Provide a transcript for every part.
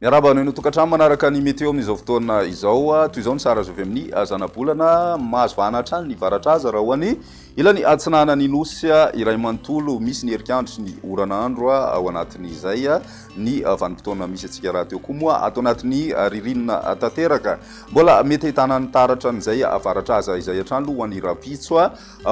Miarahaba anao eny an-tokantrano manaraka ny météo amin'izao fotoana izao. Toy izao ny sary azo avy amin'ny zanabolana. Mahazo vahana hatrany ny varatraza raha ho an'ny ilany atsinanan'ny Nosy iray manontolo. Misy ny herikandro sy ny oran'andro ao anatin'izay. Ny vanim-potoana misy antsika rahateo koa moa ato anatin'ny ririnina tanteraka. Mbola mety ahitana ny taratra an'izay varatraza izay hatrany aloha ho an'ny rahampitso.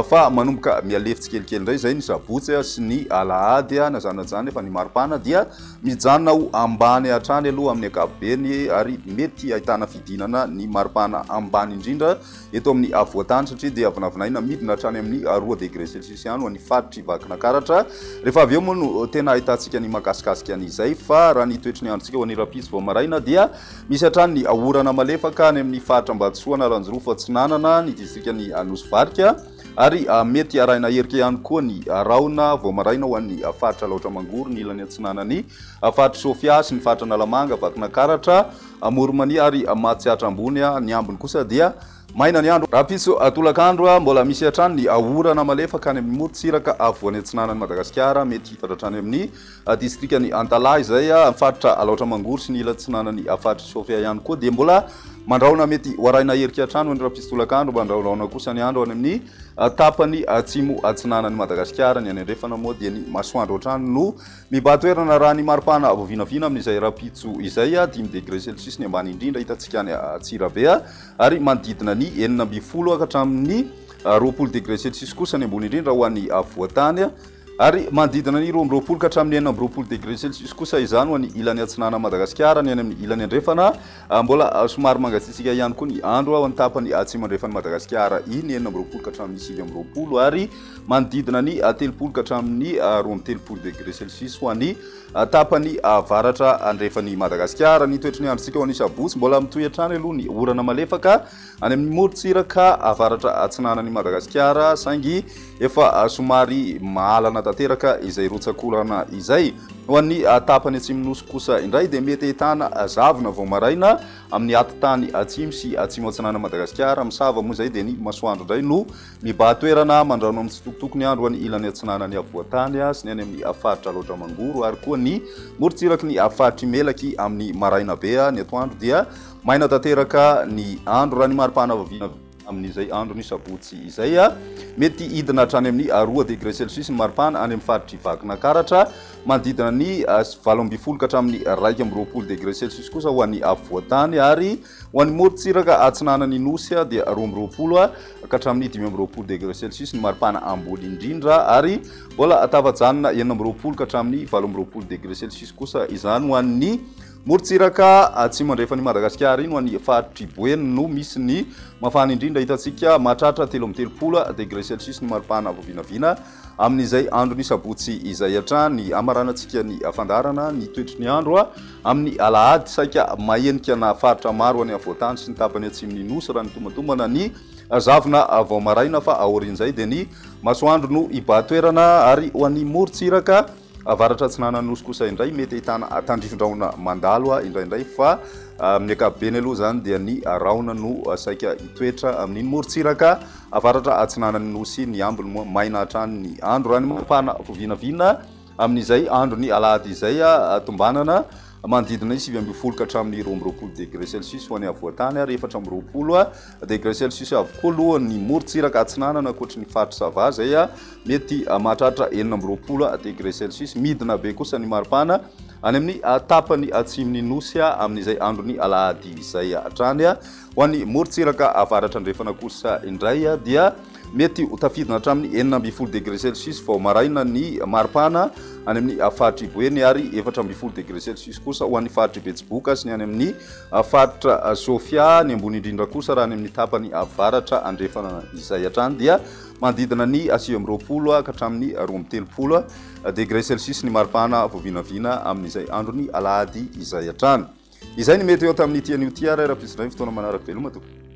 Fa manomboka mihalefy tsikelikely indray izay ny sabotsy sy ny alahady. Na izany na izany nefa ny maripana dia mijanona ho ambany hatrany aloha amin'ny ankapobeny ary mety ahitana fidinana ny maripana ambany indrindra eto amin'ny afovoan-tany satria dia vinavinaina midina hatrany amin'ny 2 degré celsius ihany ho an'ny faritr'i Vakinakaratra. Rehefa avy eo moa no tena ahitantsika ny mahakasikasika an'izay fa raha ny toetry ny androntsika ho an'ny rahampitso vao maraina dia Misy hatrany ny orana malefaka any amin'ny faritra Ambatosoa, Analanjirofo Atsinanana, ny distrikan'i Nosy Varika ary mety arahina herika ihany koa ny rahona vao maraina ho an'ny faritra Alaotra Mangoro, ny ilany atsinanan'ny faritr'i Sofia sy ny faritra Analamanga, Vakinankaratra, Amoron'i ary Mahatsiatra Ambony. Ny ambiny kosa dia maina ny andro. Rahampitso tolakandro, mbola misy hatrany ny orana malefaka any amin'ny morontsiraka afovoany atsinanan'i Madagasikara, mety hifatra hatrany amin'ny Distrikan'i Antalaha izay faritra Alaotra Mangoro sy ny ila atsinanan'ny faritr'i Sofia ihany koa dia mbola mandrahona mety ho arahina herika hatrany ho an'ny rahampitso tolakandro. Mandrahondrahona kosa ny andro any amin'ny tapany atsimo atsinanan'i Madagasikara. Ny any andrefana moa dia ny masoandro hatrany no mibahan-toerana raha ny maripana vao vinavina amin'izay rahampitso izay, 5 degré celsius ny ambany indrindra hitantsika any Antsirabe ary manodidina ny 16 ka hatramin'ny 20 degré celsius kosa ny ambony indrindra ho an'ny afovoan-tany. Ary manodidina ny 22 ka hatramin'ny 26 degré celsius kosa izany ho an'ny ilany atsinanan'i Madagasikara, ny any amin'ny ilany andrefana. Mbola somary mangatsiatsiaka ihany koa ny andro ao amin'ny tapany atsimo andrefan'i Madagasikara iny, 26 ka hatramin'ny 29 ary manodidina ny 30 ka hatramin'ny 32 degré celsius ho an'ny tapany avaratra andrefan'i Madagasikara. Ny toetry ny androntsika ho an'ny sabotsy, mbola mitohy hatrany aloha ny orana malefaka Any amin'ny morontsiraka avaratra atsinanan'i Madagasikara saingy efa somary mahalana tanteraka izay rotsak'orana izay. Ho an'ny tapany atsimon'ny Nosy kosa indray dia mety ahitana zavona vao maraina amin'ny atitany atsimo sy atsimo atsinanan'i Madagasikara. Misava moa izay dia ny masoandro indray no mibahan-toerana mandrano amin'ny tsitokotoko ny andro any ilany atsinanan'ny afovoan-tany sy ny any amin'ny faritra Alaotra Mangoro ary koa ny morontsiraky ny faritr'i Melaky amin'ny maraina be. Ny atoandro dia Maina tanteraka ny andro raha ny maripana vina amin'izay andron'ny sabotsy izay. Mety hidina hatrany amin'ny 2 degré celsius ny maripana any amin'ny faritr'i Vakinakaratra. Manodidina ny 18 ka hatramin'ny 21 degré celsius kosa ho an'ny afovoan-tany ary ho an'ny morontsiraka atsinanan'ny Nosy dia 22 ka hatramin'ny 25 degré celsius ny maripana ambony indrindra ary mbola tafajanona 26 ka hatramin'ny 28 degré celsius kosa izany ho an'ny Morontsiraka atsimo andrefan'i Madagasikara iny ho an'ny faritr'i Boeny no misy ny mafana indrindra hitantsika, mahatratra 33 degré celsius ny maripana vao vinavina amin'izay andron'ny sabotsy izay hatrany. Hamaranantsika ny fandaharana ny toetry ny andro amin'ny alahady, saika mahenika na faritra maro any afovoan-tany sy ny tapany atsimon'ny Nosy raha ny tombantombana ny zavona vao maraina fa aorian'izay dia ny masoandro no hibahan-toerana ary ho an'ny morontsiraka Avaratra atsinanan'ny Nosy kosa indray mety ahitana tandrifin-drahona mandalo indraindray fa amin'ny ankapobeny aloha izany dia ny rahona no saika hitoetra amin'iny morontsiraka avaratra atsinanan'ny Nosy iny. Ny ambiny moa maina hatrany ny andro. Raha ny maripana vinavina amin'izay andron'ny alahady izay, tombanana manodidina ny 19 ka hatramin'ny 22 degré celsius ho an'ny afovoan-tany ary 24 degré celsius avokoa aloha ny morontsiraka atsinanana ankoatry ny faritra Sava izay Mety mahatratra 26 degré celsius. Midina be kosa ny maripana any amin'ny tapany atsimon'ny Nosy amin'izay andron'ny alahady izay hatrany. Ho an'ny morontsiraka avaratra andrefana kosa indray dia mety ho tafidina hatramin'ny 16 degré celsius vao maraina ny maripana any amin'ny faritr'i Boeny ary 14 degré celsius kosa ho an'ny faritr'i Betsiboka sy ny any amin'ny faritra Sofia. Ny ambony indrindra kosa raha any amin'ny tapany avaratra andrefana izay hatrany dia Manodidina ny 29 ka hatramin'ny 32 degré celsius ny maripana vao vinavina amin'izay andron'ny alahady izay hatrany. Izay ny météo tamin'ity anio ity ary rahampitso indray ny fotoana manaraka. Veloma tompoko.